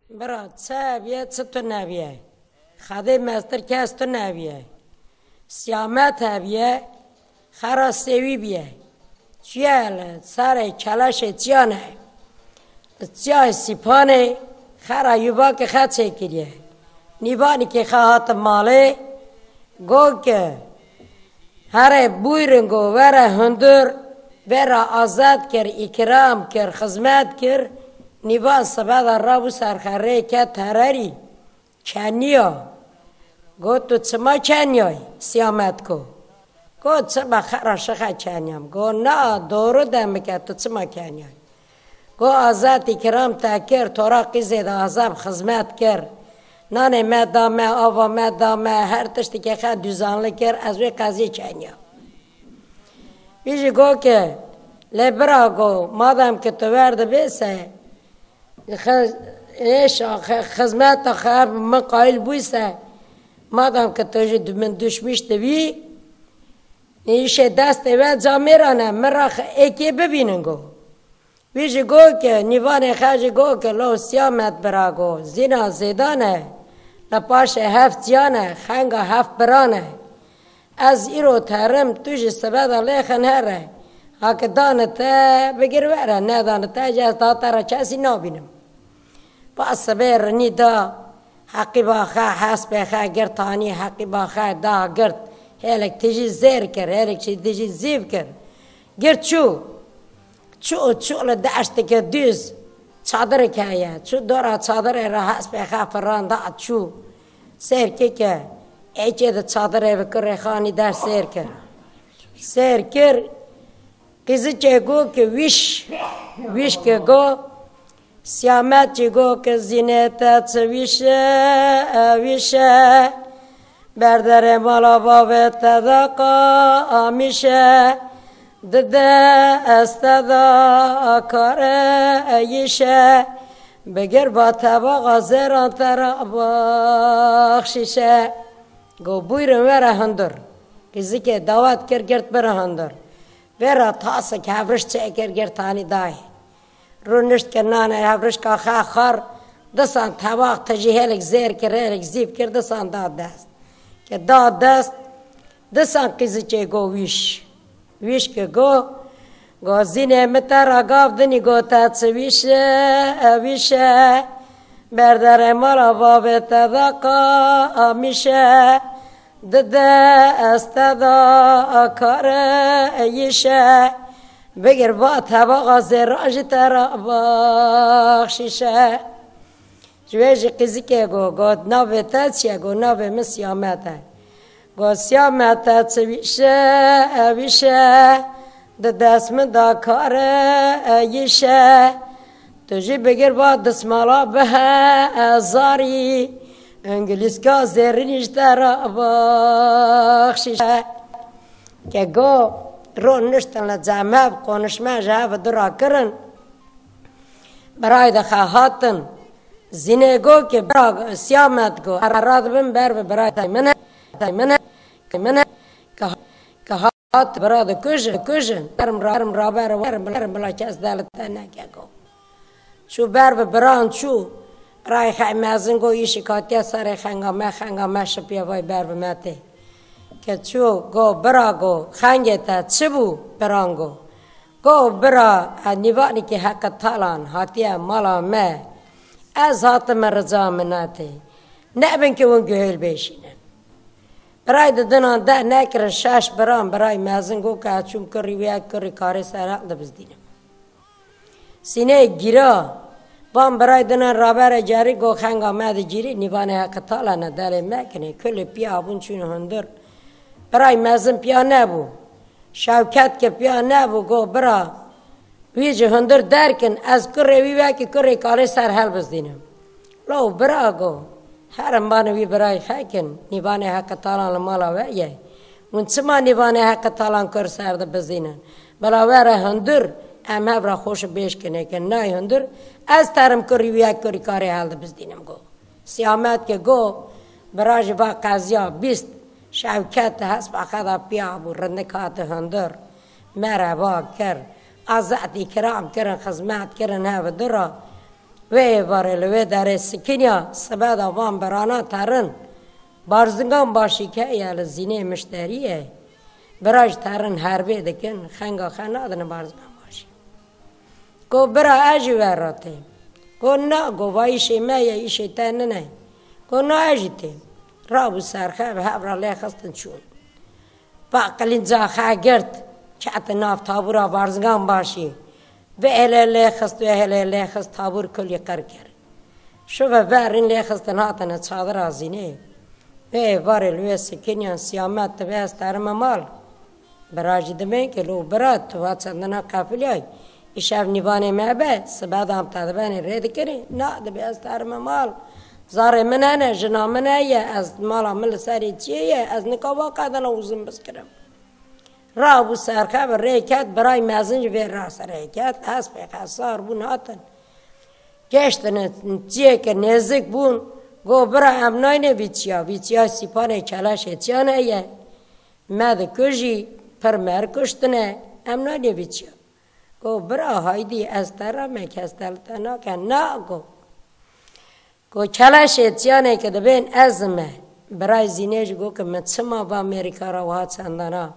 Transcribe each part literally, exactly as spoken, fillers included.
Bira, çi hebiye, çi tu nebiye? Xedê mestir kes tu nebiye. Siyamet hebiye, xera sêwî biye. Çiye li serê keleşê çiyane, li çiyayê Sîpanê xera yuvakê xe çêkiriye. Nîvanîkê xe hate malê, go ki, Herê bûyrin go were hundir, vera azad kir, îkram kir, xizmet kir, nîvan sibe de rabû ser xerê ket hererî, keniya. Go tu çima keniyay? Siyamet go. Go çima xera şixe keniyam? Go na, doğru demike, tu çima keniyay? Go azad îkram te kir, tora qîzê de azad xizmet kir. Nanê me da me, ava me da me, her tiştekê xe duzanli kir, ez wê qeziyê keniya. Wî jî go ki, lê bira go, madem ki tu werdibê se, xi-, êşa xe-, xizmeta xe min qayîl bûyî se, madem ki tu jî du-, min duşmîş dibî, îşê destê we camêran e, min ra xe-, êkê bibînin go. Wî jî go ke, nîvanê xe jî go ke, lo Siyamet bira go, zîna zêdan e, li paşê heft ciyan e, xenga heft biran e. Ez îro terim, tu jî sibe de lêxin here. Hake dane te, bigir were, nedane te jî ez daha te re kesî nabînim. Pa sibê rinî da, heqîba xe, hespê xe girt anî, heqîba xe da girt. Hêlek tijî zêr kir, hêlek jî tijî zîv kir. Girt çû. Çû, çû li deşteke dûz çadirek heye. Çû dora çadirê re hespê xe firanda çû. Sêr kir ke êkê di çadirê bi kurê xanî der sêr kir. Sêr kir, qîzikê go ke wîş, wîş ke go, Siyamet jî go ke zînê te çi wîş e, wîş e. Berderê mala bavê te de qamîş e, di deste de kareyîş e, bigir ba tebaxa zêran te re baxşîş e. Go bûyrin were hundir. Qîzikê dawet kir, girt bire hundir. Vê re tasek hevriş çêkir, girt anî dayê. Rûnişt kir nanê hevrişka xe xwar, disan tebax tijî hêlek zêr kir, hêlek zîv kir, disan da dest. Ke da dest, disan qîzikê go wîş. Wîş ke go, go zînê min te ra gav dinî go te çi wîş e, wîş e. Berderê mala bavê te de qamîş e. Di deste de kareyîş e, bigir va tebaxa zêra ji te re baxşîş e. Ji wê jî qîzikê go, got, navê te çi ye? Got, navê min Siyamet e. Got, Siyamet e, çi wîş e, wîş e, di dest min de kareyîş e. Tu jî bigir va dismala bi hezarî, Îngilîzka zêrînî ji te re baxşîş e. Ke go ro niştin li cem hev, konuşme ji hev dura kirin. Biray de xe hatin. Zînê go ke bira Siyamet go, radibin ber bi biray min e, min e, min e, ke, ke Hat bira dikujin, dikujin. Werim ra-, werim raber, werim, werim bila kes delî te neke go. Çû ber bi biran çû. Birayê xe mezin go, îşik hatiye serê xenga me, xenga me şipiye vay ber bi me tê. Ke çû go, bira go, xengê te çi bû? Biran go. Go bira, e, nîvanîkê heqe talan hatiye mala me. Ez hatime rica minetê. Nebin ke hûn guhêl bêşînin. Biray di dinan de nekirin şeş biran, biray mezin got ke ez çûm kurî wê, kurî karê ser heq dibizdînim. Sîneyê gîra, van biray dinan raberê cerî got xenga me digîrî, nîvanê heqi talane delê mekinê, kulê piya bûn çûn hundir. Biray mezin piya nebû. Şewket ke piya nebû, got bira, Wî ji hundir derkin, ez kurê wî wekî kurê kalê ser helbizdînim. Lo bira go, herin banê wî birayê xekin, nîvanê heqi talan li mala we ye. Hûn çima nîvanê heqi talan kur ser dibizdînin? Bila were hundir, em hev re xweş bêjkinê ke nayê hundir, ez terim kurî wî yek kurî karê heldibizdînim go. Siyamet ke go, bira jî va qeziya bîst, Şewket hespa xwe da piya bû, rindik hate hundir. Merheba kir, azad îkram kirin, xizmet kirin hev dira. Wê êvarê li wê derê sikiniya sibe de van birana terin. Barzingan başî ke ye li Zînê mişterî ye. Bira jî terin herbê dikin, xenga xe nadine Barzingan başî. Go bira ez jî we re têm. Go na, go va îşê me ye, îşê te nine. Go na ez jî têm. Rabû serxe bi hev re lê xistin çûn. Pa qilînca xe girt, kete nav tabûra Barzingan başî. Vê hêlê lê xist, wê hêlê lê xist, tabûr kulî qir kir. Şuve verîn lê xistin hatine çadira Zînê. Vê êvarê li wê sikiniyan, Siyamet dibe ez terime mal. Bira jî dibên ke lo bira tu va çendina qefiliyay. Îşev nîvanê me be, sibe de em te dibenê rê dikirî. Na, dibe ez terime mal. Zarê min hene, jina min heye, ez mala min li serê çiyê ye, ez nika va qedena uzin biskirim. Rabû serxe bi rê ket, birayê mezin jî vê re serê ket, hespê xesar bûn hatin. Geştine çiyê ke nêzik bûn, go bira em nayne vî çiya, vî çiya sîpanê keleşê çiyan heye. Me dikujî, pir mer kuştine, em nayne vî çiya. Go bira haydî ez te re me kes te li te nake, na go. Go keleşê çiyanê ke dibên ez me. Birayê Zînê jî go ke min çima va Amerîka re wiha çendana,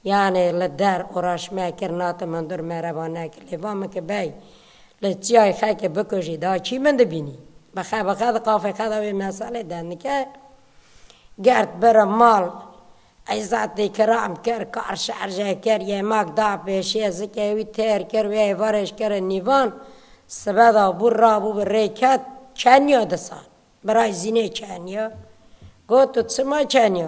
yanê li der oraş me kir, nate min dur mereba nekir. Lê va min ke bey, li çiyayê xelkê bikujî, da kî min dibînî? Bi xe, bi xe di qafê xe de wê meselê dendike. Gert bira mal, Îzzet îkram kir, kar şerje kir, yemek da pêşiye, zikê wî têr kir, wê êvarê jî kir nîvan, sibe da bû, rabû bi rê ket, keniya disan. Birayê Zînê keniya. Got, tu çima keniya?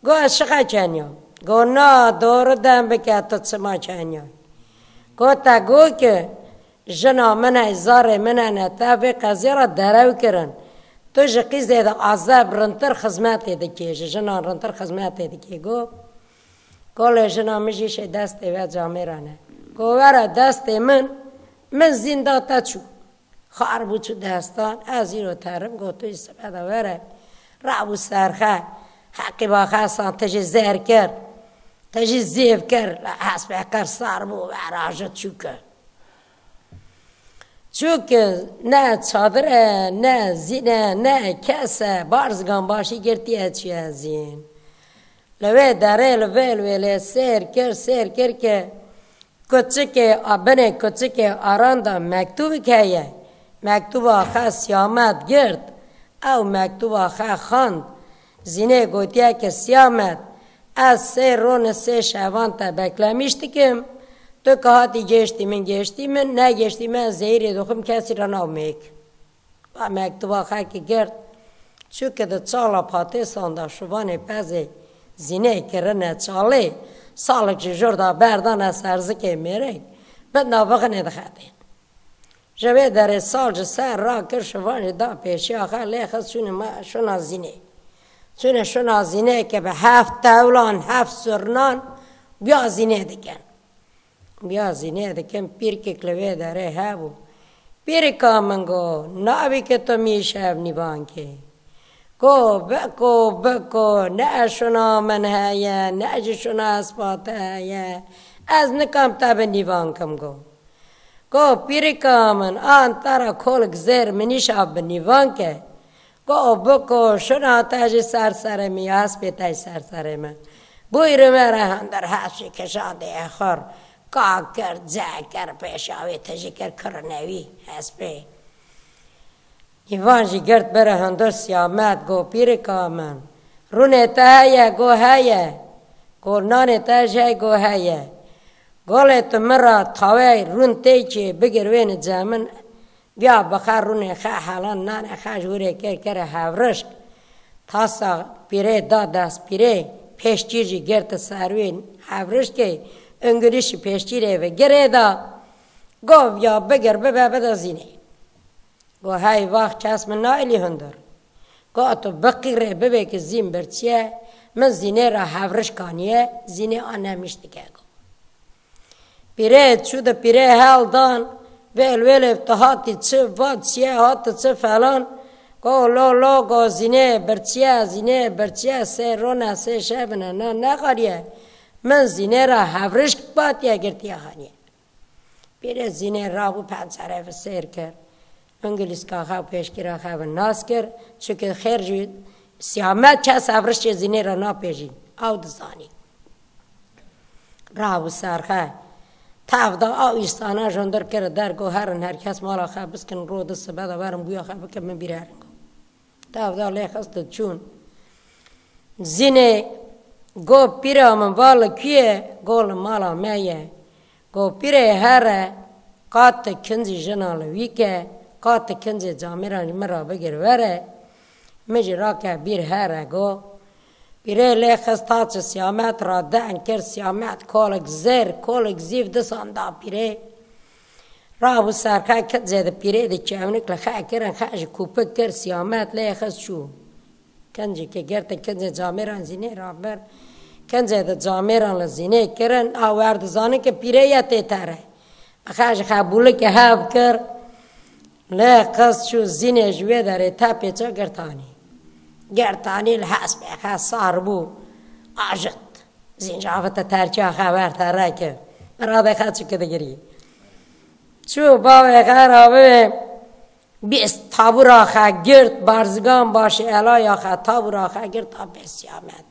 Got, ez şixe keniya. Got, na, doğru dem bike, tu çima keniya? Got, te got ki, Jina min e, zarê min e, ne te vê qeziya re derew kirin. Tu ji qîzê de azeb rintir xizmetê dikê, ji jinan rintir xizmetê dikê. Go, go lê jina min jî şê destê we camêran e. Go were destê min, min zînda te çû. Xar bû çû destan, ez îro terim, go tu jî sibe de were. Rabû serxe, heqî baxesan te jî zêr kir. Te jî zêv kir, hespê qir sar bû, were ji çû kir. Çûke ne çadir e, ne zîn e, ne kes e, Barzigan başî girtiye çûye zîn. Li wê derê li vêl wêlê sêr kir, sêr kir ke kuçikê a binê kuçikê aran de mektûbik heye. Mektûba xe Siyamet girt, ew mektûba xe xwend. Zînê gotiye ke Siyamet, ez sê rone sê şevan te beklemîş dikim. Tu ki hatî gêştî min, gêştî min, negêştî min, ez zehîrê dixwim, kesî re nabim hêk. Va mektuba xe ki girt, çûke di çala patêsan de şivanê pezê Zînê kirine çalê, salik ji jor da berdane ser zikê mêrek, bi navixinê dixetê. Ji vê derê sal ji ser rakir, şivan jî da pêşiya xe, lê xist çûne ma-, şûna Zînê. Çûne şûna Zînê ke bi heft tewlan, heft surnan biya Zînê dikin. Biya Zînê dikin, pîrkek li vê derê hebû. Pîrika min go, nabî ke tu mî şev nîvan kê. Go, biko, biko, ne şûna min heye, ne jî şûna espa te heye. Ez nikam te bi nîvan kim go. Go pîrika min, an te re kolik zêr min îşa bi nîvan ke. Go biko, şuna te jî ser serê min, ya hespê te jî ser serê min. Bûyî re me re hundir hespî kişandê xir. Ka kir, ce kir, pêşa wê tijî kir, kirinewî hespê. Hîvan jî girt bire hundir Siyamet, go pîrika min. Rûnê te heye, go heye. Go nanê te jî heye, go heye. Go lê tu min ra tawey rûn têkê bigir wêne cem min. Viya bixe rûnê xe helan, nanê xe ji hûrê kir kire hevrişk. Tasa pîrê da dest pîrê, pêşkîr jî girti ser wê hevrişkê, ungilîşî pêşkîrê ve girê da. Go viya bigir bibe bide Zînê. Go hey vax kes min naelî hundir. Go tu biqîrê bibê ki Zîn birçiye, min Zînê ra hevrişk aniye, Zînê a nemîş dike go. Pîrê çû de pîrê hel dan, vêl vêlê tu hatî çi, va çiye, hati çi falan. Go lo lo go Zînê birçiye, Zînê birçiye, sê rone, sê şevine, na nexariye. Min Zînê ra hevrişk batiye girtiye haniye. Pîrê Zînê rabû pencerê ve sêr kir. Hingilîska xwe û pêşkira xwe bi nas kir, çunke xêr jî Siyamet kes ev riştê Zînê re napêjî. Ew dizanî. Rabû ser xwe. Tev da ew îstana jondir kir der, got, herin her kes mala xwe biskin, ro di sibe de werin bûya xwe bikin, min bîr herin got. Tev da lê xist diçûn. Zînê got, pîra min, va li kû ye? Got, li mala me ye. Got, pîrê here, qat tu kincî jina li wî ke, qat tu kincê camêran ji min re bigir were, min jî rake bîr here. Got, pîrê lê xist, hat ji Siyamet re deng kir, Siyamet kolik zêr, kolik zîv disan da pîrê. Rabû ser xwe, kincê di pîrê di çewnik li xwe kirin, xwe ji kûpik kir, Siyamet lê xist çû. Kincekê girtin, kincê camêran Zînê rabir. Kincê di camêran li Zînê kirin, a wer dizanin ke pîrê ye tê tere. Xwe ji xebûlikê hev kir. Lê qist çû Zînê ji wê derê tepê çi girtanî. Girtanî li hespê xwe sar bû. Ajit. Zîn ji avite terkiya xwe wer tere kir. Miradê xwe çi ki digirî. Çû bavê xwe rabê. Bîst tabûra xwe girt, barzigan başê elaya xwe tabûra xwe girt, apê Siyamet.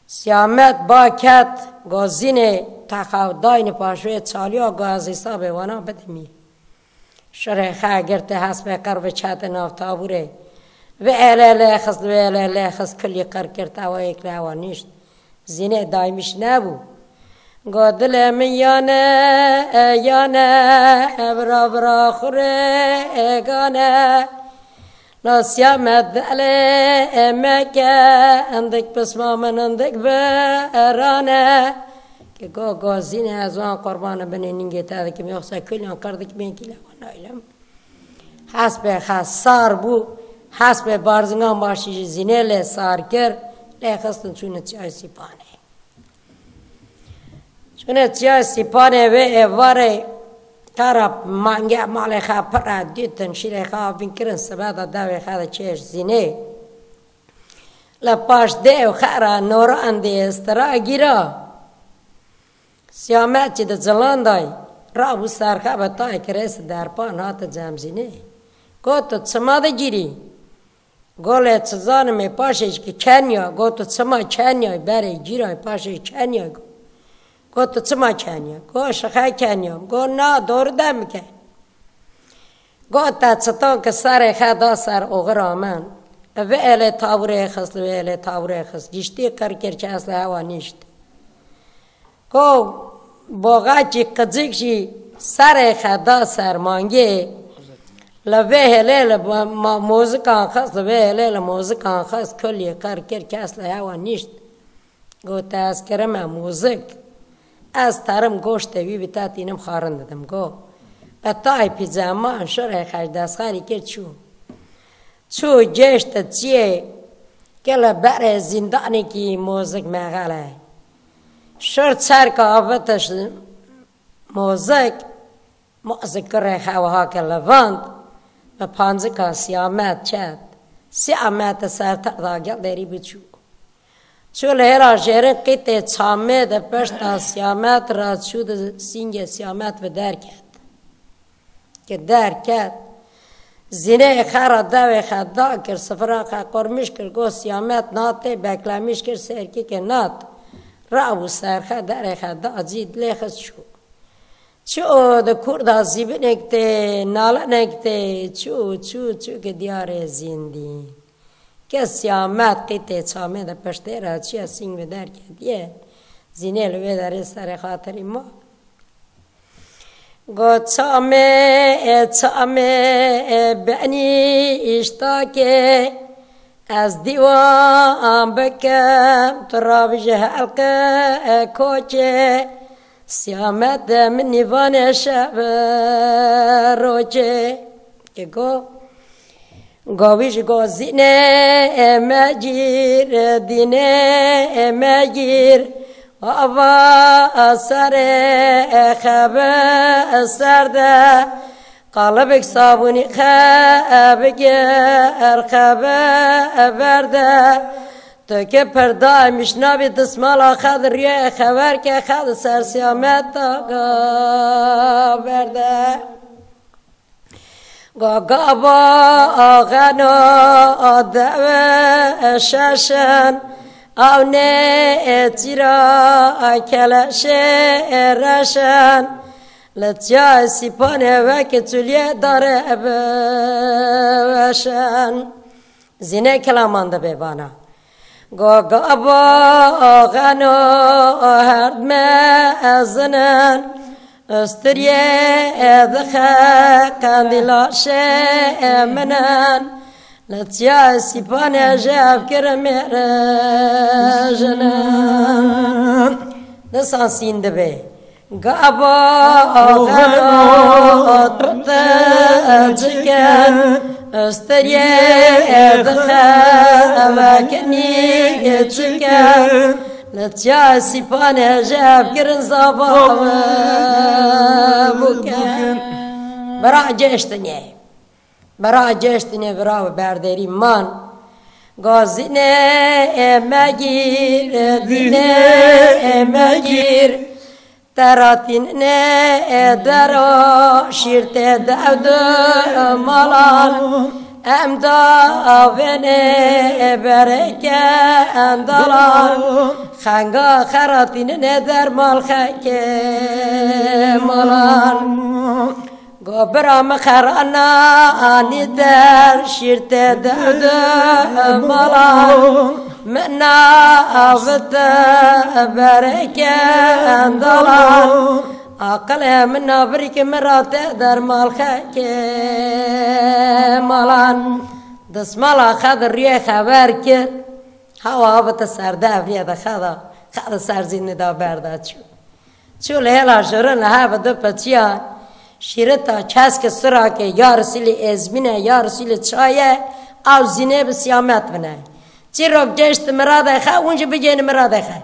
Siyamet ba ket, go Zînê, te xwe dayne paşoyê çaliya, go ez hesabê wana bidimî. Şirê xwe girtê hespê qir bi çete nav tabûrê. Vê ele lê xist, vê ele lê xist, kilî qir kir, ewa yek li hewa nîşt. Zînê daymîş nebû. Got, dilê min yane, e, yane, e, bira, bira, xurê, e, gane. Nasiya me delê, e, meke, endik pisma min endik bi, e, rane. Ke go, go, Zînê ez wan qurbanê binê nîngê te dikim, yoxsa kulyan qir dikim, yekî lewa naylim. Hespê xwe sar bû, hespê barzingan başî ji Zînê lê sar kir, lê xistin çûne çiyayê Sîpanê. Çûne çiyayê Sîpanê vê êvarê qera mange malê xwe pir e dîtin, şîrê xwe avîn kirin, sibe de dewê xwe de çêj Zînê. Li paş dê û xera noran dê stira gîra. Siyamet jî di cilan dayî, rabû ser xwe bi tayê kirês derpan hate cem Zînê. Got, tu çima digîrî? Got, lê çi zanim ê paşê jî ki kenya. Got, tu çima kenyay? Berê gîray paşê kenya. Got, tu çima kenya? Got, şixe kenya. Got, na, doğru demike. Got, te çitan ki serê xwe da ser oxira min. Vê elê tavûrê xist, vê elê tavûrê xist. Giştî qir kir, kes li hewa nîşt. Got, boxekî qicik jî serê xwe da ser mangê. Li vê hêlê li ma-, ma-, mozikan xist, li vê hêlê li mozikan xist, kulî qir kir, kes li hewa nîşt. Got, ez kirime mozik. Ez terim goştê wî bi te tînim xwarin didim. Got, bi tayê pîzeman şirê xwe ji destxanî kir çû. Çû gêşte çiyê ke li berê zîndanekî mozik mexel e. Şir çerka avitiş mozik, mozik kurê xwe wiha ke levand, bi pancika Siyamet çet. Siyamet ser ter da gel derî biçû. Çû li hêla jêrin qîtê çamê de pişta Siyamet re çû, di sîngê Siyamet bi derket. Ke derket, Zînê xera dewê xwe da kir, sifira xwe qurmiş kir, got, Siyamet natê, beklemîş kir, serkî ke nat. Rabû ser xwe, derê xwe da cî, dilê xist çû. Çû di kûr da zîbinek tê, nalinek tê, çû, çû, çû ke diyarê zîndî. Ke Siyamet qîtê çamê de piştê re çiye sîng bi derketiye, Zînê li wê derê serê xatirî ma. Got, çamê, e, çamê, e, benî îştakê, ez dîwan bikim, tu rabî ji helqê, e, koçê, Siyamet de min nîvanê şev, e, roçê. Ke go, Gavî ji gazînê me gîr, dînê me gîr, ava serê xebe ser de, qalibik sabûnî xebik er xebe ver de. Tu ke pir daîmiş nabî dismala xwe di riyê xever ke xwe di ser siyameta ga ver de. Gagaba axeno dewe şeşen, ew nê tîra keleşê reşen, li tiya sîpanê wek çuliyê dare biweşen. Zînê kilaman dibe vana. Gagaba axeno herd mezinin, usturiyê dixe qendîla şê minin, li tiya sîpanê jev kir mêrjinin. Disan sîn dibe. Gaba axeno te çikin, usturiyê dixe vekinî çikin, li tiya sîpanê jev kirin zava bûkin. Bira ceştinê. Bira ceştinê bira û berderî man. Gazînê e megîr, dînê e megîr. Teratînê e dero şîrtê dewdu malan. Em da avênê e bereke endalan. Xenga xeratînê der mal xeke malan. Go bira min xerana anî der şîrtê dewdu malan. Min na avite bereke endalan. Aqilê min na birîkî min ra te der mal xeke malan. Dismala xedir riyê xeber kir. Hewa avite serde evriyê de xeda. Xedi serzînî da berda çû. Çû li hêla jirin li hev du piçiya şîrita keske sirake ya risîlî êzmîne ya risîlî çaye ew zînê bi siyamet bine. Çîrok geşt miradê xe, hûn jî bigêni miradê xe.